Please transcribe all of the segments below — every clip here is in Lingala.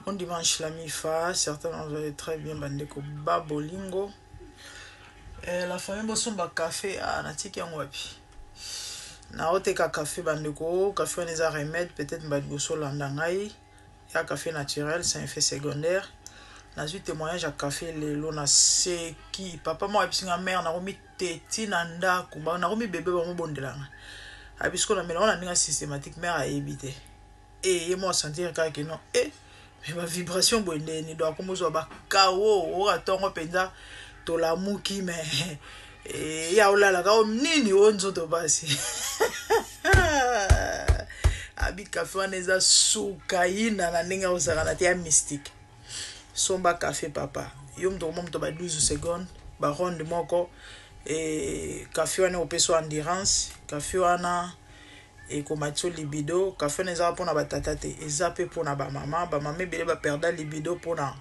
Bon dimanche la mifa, certainement vous allez très bien bandeko ba bolingo. Eh, la famille bosomba café, ah natiki yango wapi? Naoteka café bandeko, café wana eza remède, peut-être mbala liboso olanda ngai. Ya café naturel, c'est un effet secondaire. Nazwi témoignage ya café lelo naseki. Papa moko ayebisi nga mère nakomi teti na ndako, nakomi bebe bamobondela nga. Ayebisi ko namela wana ndenge systématique, mère ayebi te. Eh, ye moko asentir kaka ke non eh, mais ba vibration boye ndeni donc akomozwa bakawo oyo atongo mpenza tolamuki mais eh, ya olalaka o nini o nzoto basi abi kafe wana eza suka yina na ndenge ozalaka na te ya mystique. Somba kafe papa, yo moto okoma moto ba 12 seconde ba ronde moko e kafe wana opesa endurance, kafe wana ekomatisa libido. Kafe wana ezaka mpona batata te, eza mpe mpona bamama. Bamama ebele baperda libido mpona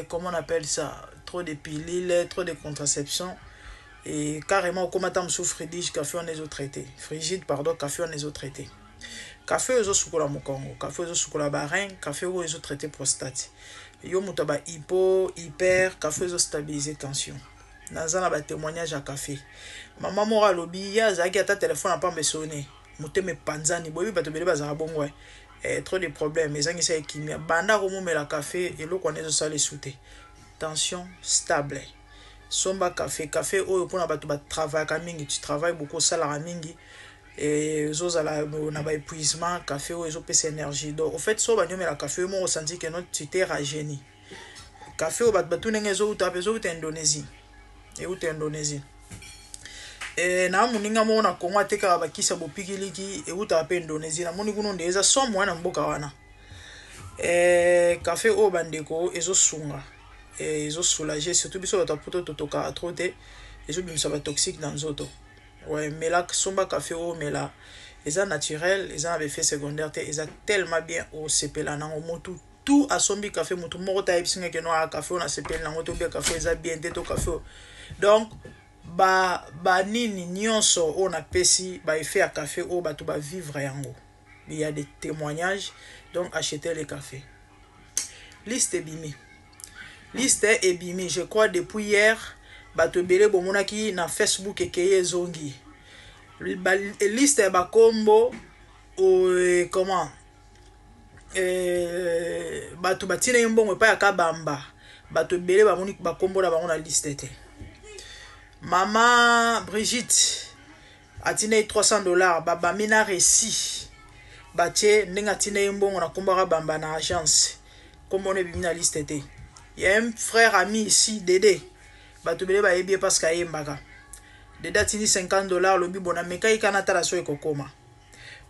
comment on appelle ça, trop de pilule, trop de contraception et carrément okoma ata mosusu frigide. Kafe wana ezotraite frigide, pardon, kafe wana ezotraite. Kafe oyo ezosukola mokongo, kafe oyo ezosukola barein, kafe oyo ezotraite prostate, yo moto ya ba hypo, hyper, kafe oyo ezostabilise tension. Naza na batémoignage ya kafe. Mama moko alobi ye azalaki ata telefone apamba esone, motema epanzani. Boyebi bato ebele bazalaka bongo, trop de problème ezangisa ye kimia. Banda komomela kafe, eloko wana ezosala esu te, tension stable. Somba kafe. Kafe oyo mpona bato batravaillaka mingi, tu travaille beaucoup, osalaka mingi, ezozala na baépuisement, kafe oyo ezopesa énergie. Donc au fait so bandi omela kafe oyo moko, osanti ke no, tu t'es rajeuni. Kafe oyo bato batu ndenge ezowuta mpe ezowuta Indonésie, euta Indonésie. Na moninga moko na Congo atekaka bakisi ya bopikiliki, eutaka mpe Indonésie. Namoni kuna nde eza somo na mboka wana. Kafe oyo bandeko ezosunga, ezosoulage surtout biso bato ya poto totokaka trop te, ezobimisa batoxique na nzoto. Ouais, mela, somba kafe oyo, mela, eza naturel, eza na baeffet secondaire te, eza tellement bien, osepela nango. Motu tout asombi kafe, motu moko te ayebisi nga ke no, ah, kafe oyo nasepeli nango te, obia kafe eza bien te to kafe oyo. Donc ba banini nyonso oyo napesi baeffet ya kafe oyo, bato bavivre yango, il y a des témoignages. Donc achetez le café. Liste ebimi, liste ebimi, je crois depuis hier. Bato ebele bomonaki na Facebook ekeye ezongi liste ya bakombo, comment, bato batina ye mbongo epai ya Kabamba. Bato ebele bamoni bakombo na bango na liste te. Mama Brigitte atina ye 300 $, babambi na récit, batie ndenge atina ye mbongo na nkombo ya Kabamba na agence, nkombo wana ebimi na liste te. Ya un frère ami ici, Dede, bato ebele bayebi ye parce que ayembaka. Dede atindi 50 $, alobi bona mekai kana tala so ekokoma.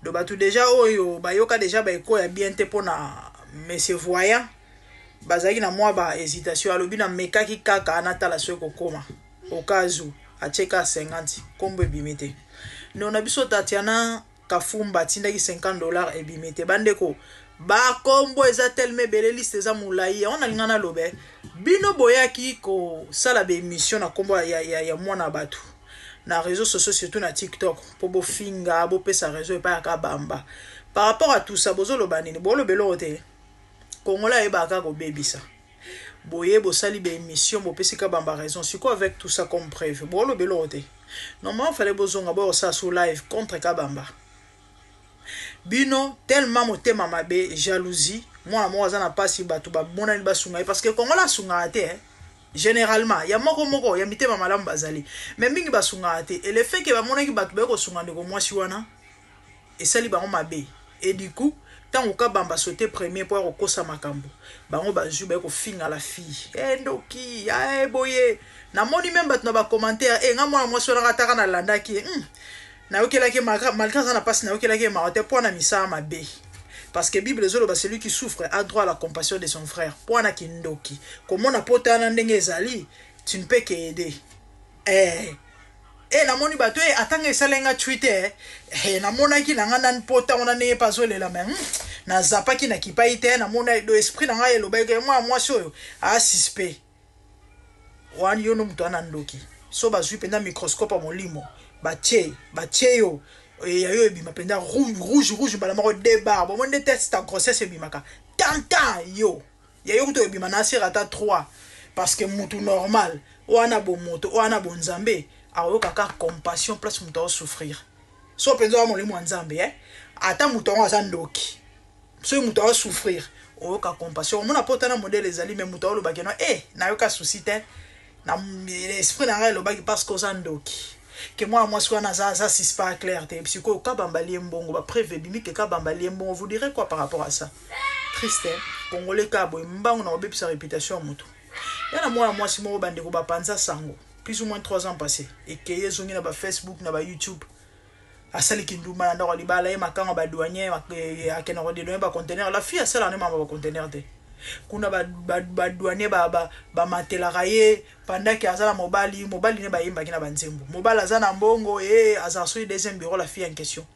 Do bato déjà oyo bayoka déjà baeko ya bien te mpona monsieur voyant, bazalaki na mwa ba hésitation. Alobi namekaki kaka natala so ekokoma, au cas où atie ka 50, nkombo ebimi te. Ndeko na biso Tatiana Kafumba atindaki 50 $, ebimi te. Bandeko, bakombo eza telema ebele, liste eza molai. Yango nalinga naloba, bino boyaki kosala baémission na nkombo ya mwana ya bato na réseaux sociaux, surtout na TikTok, mpo bofinga, bopesa réseau epai ya Kabamba. Par rapport à tout ça, bozoloba nini? Boloba eloko te. Kongola ayebaka kaka kobebisa. Boye bosali baémission, bopesi Kabamba raison. Sikoyo avec tout ça comme preuve, boloba eloko te. Normalement fallait bozonga, boya kosala sur live contre Kabamba. Bino tellement motema mabe, jalousie. Mwana moko aza na mpasi, bato bamonani basunga ye, parce que Kongola asungaka te, eh? Généralement ya moko moko ya mitema malamu bazali, mais mingi basungaka te. Et le fait ke bamonaki bato baye kosunga ndeko mwasi wana, esali bango mabe. Et du coup ntango Kabamba saute premier mpo ya kokosa makambo, bango bazwi, baye kofinga la fille, e ndoki, e boye. Namoni même bato na bacommentaire, e nga mwana mwasi wana kataka nalandaki ye, nayokelaki, malgré aza na mpasi, nayokelaki ye mawa te mpo na misala mabe, parce que Bible ezoloba: celui qui souffre a droit à la compassion de son frère. Mpo wana kindoki komona pota wana ndenge ezali, tu ne peux que aider. Namoni bato atanga esali nga twitter, namonaki na nga nani pota wana ndenge mpe azolela, me nazapaki na kipai te. Namona do esprit na ngai elobaki mwana mwasi oyo asuspect wana. Yo no moto wana ndoki. So bazwi mpenza microscope ya molimo, batie yo. Ya yo ebima mpenza rouge rouge rouge, mbala moko deux bar. Bomoni nde test ya grossesse ebimaka tantan yo ya yo kutu ebima na asira ata 3, parce que mutu normal wana, bomoto wana, bonzambe akoyokaka compassion place moto aosouffrir. So mpenza oya molimo ya Nzambe, eh? Ata moto yango aza ndoki, soki moto aosouffrir, oyoka compassion. Omona pota na modèle ezali, mais moto aolobaki no e nayoka souci te na esprit na ngai, elobaki parce que oza ndoki, ke mwana mwasi wana aza suspect clair te. Sikoyo Kabamba lie mbongo, bapreuve ebimi ke Kabamba lie mbongo. Vous direz quoi par rapport à ça? Triste, hein? Congolais ka boye, mbango na kobebisa réputation ya moto. Ya na mwana mwasi moko, bandeko, bapanza sango plus ou moins 3 ans passé, ekeye ezongi na bafacebook, na bayoutube. Asaliki ndumba na ndako ya libala ye, makango badouanier, akenda kodédouaner baconteneur. La fille asalaka nde mama baconteneur te. Kuna badouanier bamatelaka ye pendant ke aza na mobali. Mobali ne bayembaki na banzembo, mobali aza na mbongo e azala soki deuxième bureau. La fille en question,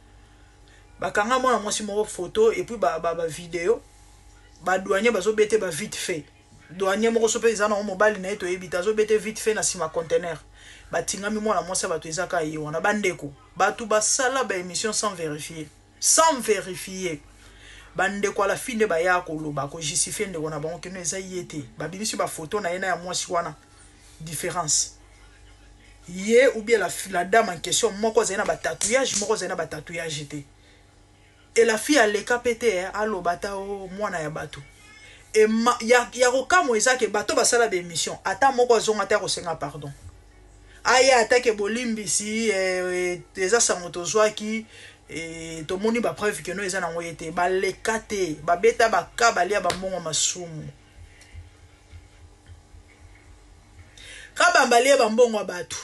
bakanga mwana mwasi moko photo et puis bavideo, badouanier bazobete ba vite fait. Douanier moko so mpe eza nango mobali na ye, toyebi te, azobete vite fait na nsima conteneur, batingami mwana mwasi ya bato. Eza kaka ye wana. Bandeko, bato basala baémission sans vérifier, sans vérifier. Bandeko, ala fi nde baya koloba, kojustifie ndeko na bango keno eza ye te. Babimisi bafoto na ye na ya mwasi wana, différence ye ou bien la dame en question, moko azali na batatouage, moko azali na batatouage te. E la fille aleka mpe te aloba ata o mwana ya bato. E ya kokamwa eza ke bato basala baémission, ata moko azonga te akosenga pardon, aya atake bolimbisi, eza sango tozwaki, tomoni bapreuve keno eza nango ye te. Baleka te, babeta baka balia bambongo masumu. Kabamba lie bambongo ya bato.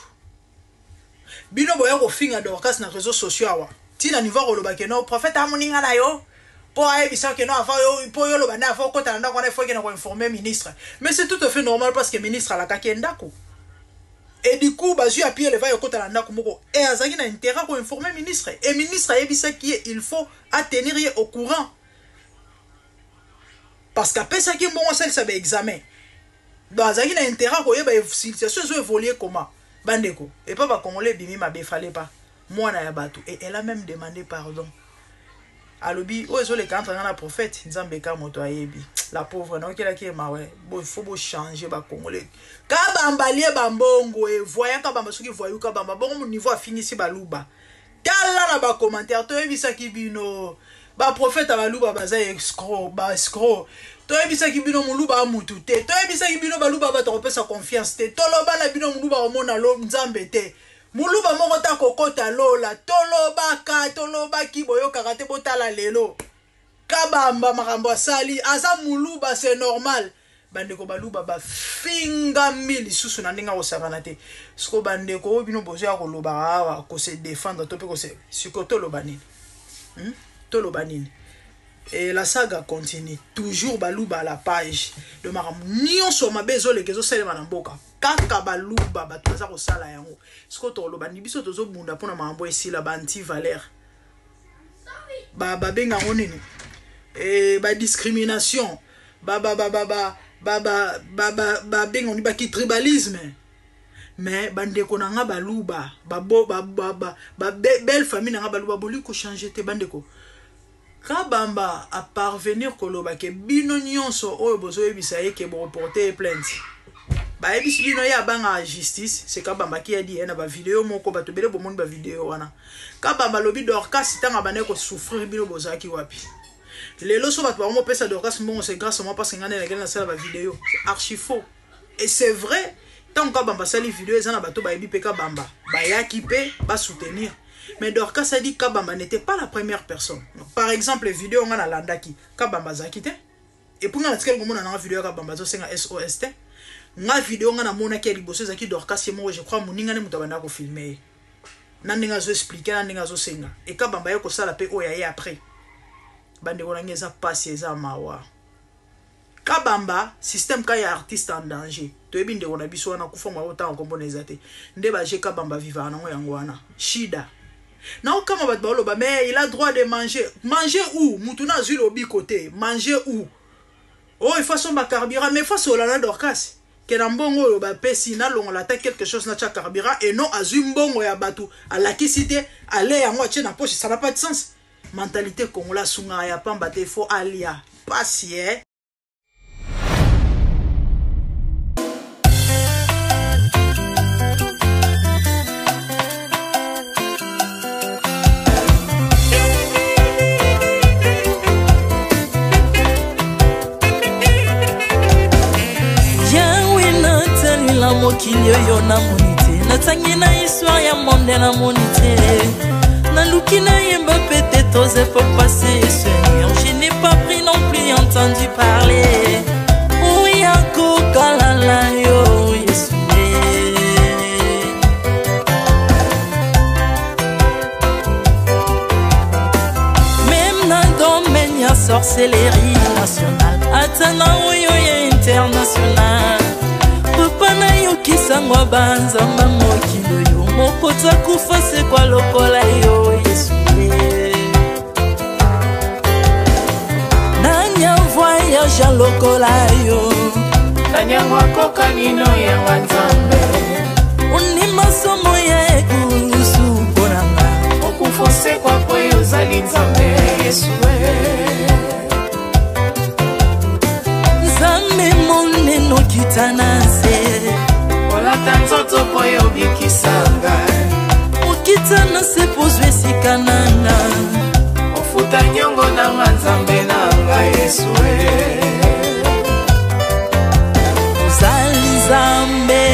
Bino boya kofinga Dorcas na réseaux sociaux awa, ntina niveau koloba keno prophète amoninga na yo mpo ayebisa keno avant yo mpo yo oloba nde avant okota na ndako wana, ifo ekende koinforme ministre. Mais c'est tout à fait normal, parce que ministre alakaki ye ndako et du coup bazwi appui eleva ekota na ndako moko e azalaki na intérêt koinforme ministre. Et ministre ayebisaki ye il faut atenir ye au courant, parce que apesaki ye mbongo asalisa baexamen. Donc azalaki na intérêt koyeba situation ezo évolue comment. Bandeko, epa bacongolais ebimi mabe, fallait pas. Mwana ya bato, et elle a même demandé pardon. Alobi oyo ezoleka entre nga na prophète, Nzambe ka moto ayebi. La pauvre, naokelaki ye mawe. Faut bochange, bacongolais. Kabamba lie bambongo e voyant Kabamba, soki voyou Kabamba bongo niveau afingisi baluba. Tala na bacommentaire, toyebisaki bino baprofete ya baluba baza escroc, baescroc. Toyebisaki bino moluba amutu te. Toyebisaki bino baluba bato kopesa confiance te. Toloba na bino moluba komona lo Nzambe te, moluba moko ta kokota lola. Tolobaka, tolobaki, boyokaka te. Botala lelo Kabamba makambo asali, aza moluba, c'est normal. Bandeko baluba bafingami lisusu na ndenge akosakana te. Siko bandeko oyo bino bozoya kolobaka awa, kose défendre to mpe kose, siko toloba nini, Toloba nini? Et la saga continue toujours. Baluba à la page de makambo nyonso mabe ezoleka, ezosalema na mboka, kaka baluba bato baza kosala yango. Sikoyo toloba ni biso tozobunda mpona makambo esila, ba anti valeur, babenga yango nini, badiscrimination, babenga nini, bakitribalisme. Mais bandeko na nga baluba, belle famille na nga baluba, boli kochange te. Bandeko, Kabamba aparvenir koloba ke bino nyonso oyo bozoyebisa ye ke boreporte ye plainte, bayebisi bino ye abangaka justice. C'est Kabamba ki yadi ye na bavideo moko, bato ebele bomoni bavideo wana. Kabamba alobi Dorcas ntango abandaki kosouffrir, bino bozalaki wapi? Lelo so bato bakomopesa Dorcas mbongo, c'est grâce à moi, parce que ngai nde nakeli nasala bavideo. C'est archi faux et c'est vrai. Ntango Kabamba asali video, eza na bato bayebi mpe Kabamba, bayaki mpe basoutenir. Mais Dorcas a dit Kabamba n'était pas la première personne. Par exemple, vidéo nga nalandaki, Kabamba azalaki te. Et puis nga natikali komona nanga vidéo ya Kabamba azosenga SOS te. Nga vidéo nga namonaki ya liboso ezalaki Dorcas ye moko, je crois moninga nde moto abandaka kofilme ye na ndenge azoexplike, na ndenge azosenga. E Kabamba ye kosala mpe oyo aye après. Bandeko na ngai, eza pasi, eza mawa. Kabamba système ka ya artiste en danger, toyebi ndeko na biso wana kufa mwa otanga nkombo na eza te nde baje. Kabamba vivaka nango yango wana shida naokama. Bato baoloba mais il a droit de manger. Manger où? Mutu na azwi lobiko te, manger où? Oh, il faut asomba carburant, mais faut asola na Dorcas. Ke na mbongo oyo bapesi nalongola ata quelque chose natya carburant, et non azwi mbongo ya bato, alakisi te, ale yango atie na poche. Ça n'a pas de sens. Mentalité congolais, asungaka ya pamba te, faut alia pasi eh. Yawe, natalela mokili oyo, namoni te. Natangi na histoire ya monde, namoni te. Naluki nayemba peut-être aux époques passées. Seigneur, je n'ai pas pris non plus entendu parler oya kokalala yo, Yesu. Même na domaine ya sorcellerie nationale, ata na oyo ya international, papa, nayokisango banzamba mokili oyo, moko takufa sekwa lokola yo, Yesu. Nani avoyage lokola yo? Nani yango akoka nino yanga Nzambe? Ondima somo ya ekulusu mpo na nga. Okufa, osekwa po yo ozali Nzambe, Yesu. Nzambe monene, okita na nse. Olata nzoto po yo obikisa ngai. Okita na se po ozwa esika na nga. Ofuta nyongo nanga, Nzambe na ngai, Yesu. Ozali Nzambe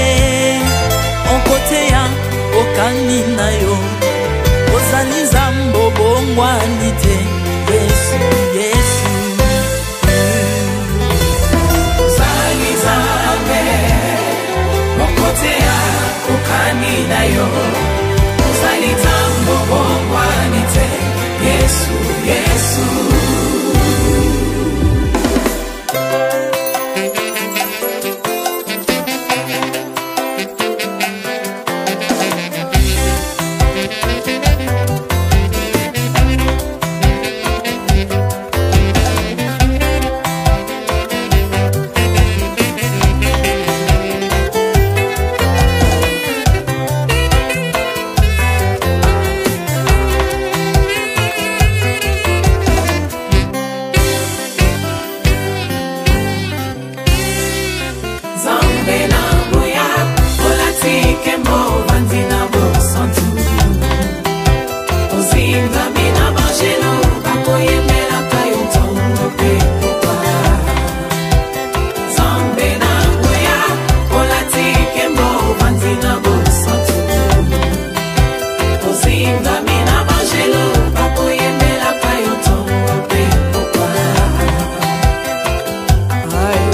okoteya okani na yo. Ozali Nzambe obongwani te, Yesu, Yesu. Ozali Nzambe moko te akokani na yo. Ozali Nzambe obongwani te, Yesu, Yesu. Nzambe na nguya, olati nkembo, ovandi na bosantu, ozingami na bangelo, bakoyembelaka yo ntongo mpe pokwa. Nzambe na nguya, olati nkembo, ovandi na bosantu, ozingami na bangelo, bakoyembelaka yo ntongo mpe pokwa. Aïe,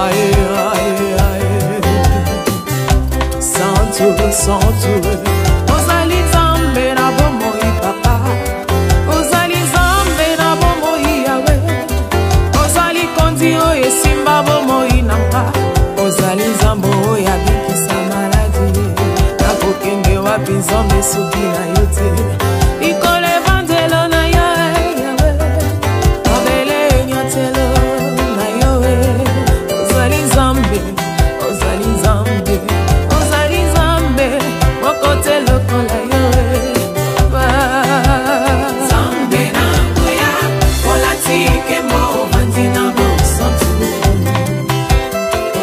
aïe, aïe, aïe. Santu, santu. Ozali Nzambe na bomoi, papa. Ozali Nzambe na bomoi, Yawe. Ozali kondi oyo esimba bomoi na nga. Ozali Nzambe oyo abikisa maladi. Nakokende wapi, Nzambe, soki na yo te? Likolo evandelo na yo, Yawe. Mabele enyatelo na yo. Ozali Nzambe, ozali Nzambe, ozali Nzambe moko te lokola yo. Nzambe na nguya, olati nkembo, ovandi na bosantu,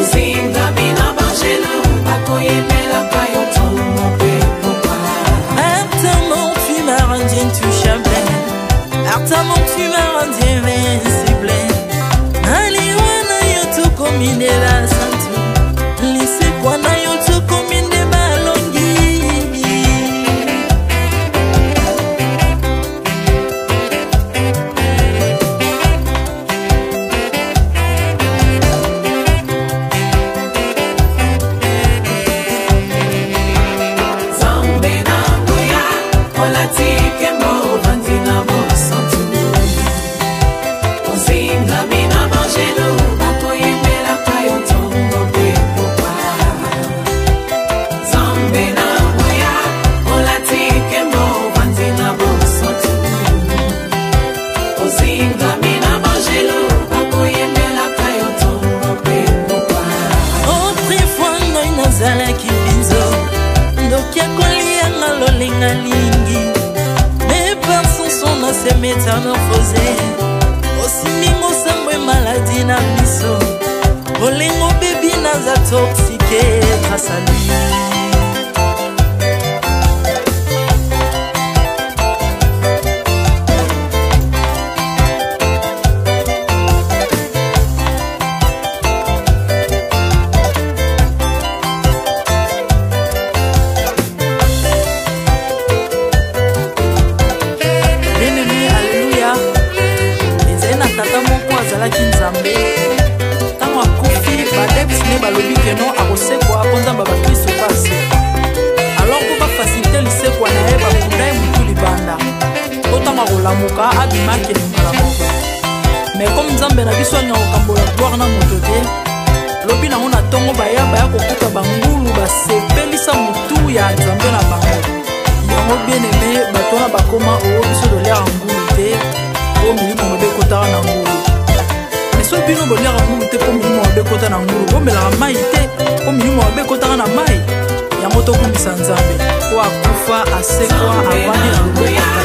ozingami na bangelo, bakoyembelaka yo ntongo mpe pokwa. Ata mort. Métamorphose osimbi ngosambo emaladi na biso bolingo bebi naza toxique grâce à lui. Bien-aimé, alleluya. Ezali na tata moko azalaki Nzambe. Ntango akufi, baadepte ne balobi keno akosekwa mpo Nzambe ya bakristo mpe asekwa. Alors mpo bafasilite lisekwa na ye, bakunda ye motu libanda mpo ntango akolamuka abima akende mbala moko. Mais comme Nzambe na biso alingaka kokambola gloire na moto te, lobi nango na ntongo baya baya kokuta bangulu basepelisa motu ya Nzambe na bango. Yango bien aimé, bato wana bakoma oo biso toliaka ngulu te mpo milimo mabe ekotaka na ngulu. Mais soki bino boliaka ngulu te mpo milimo mabe ekota na ngulu, bomelaka mai te mpo milimo mabe ekotaka na mai. Yango tokumbisa Nzambe mpo akufa, asekwa, avandi na loboko.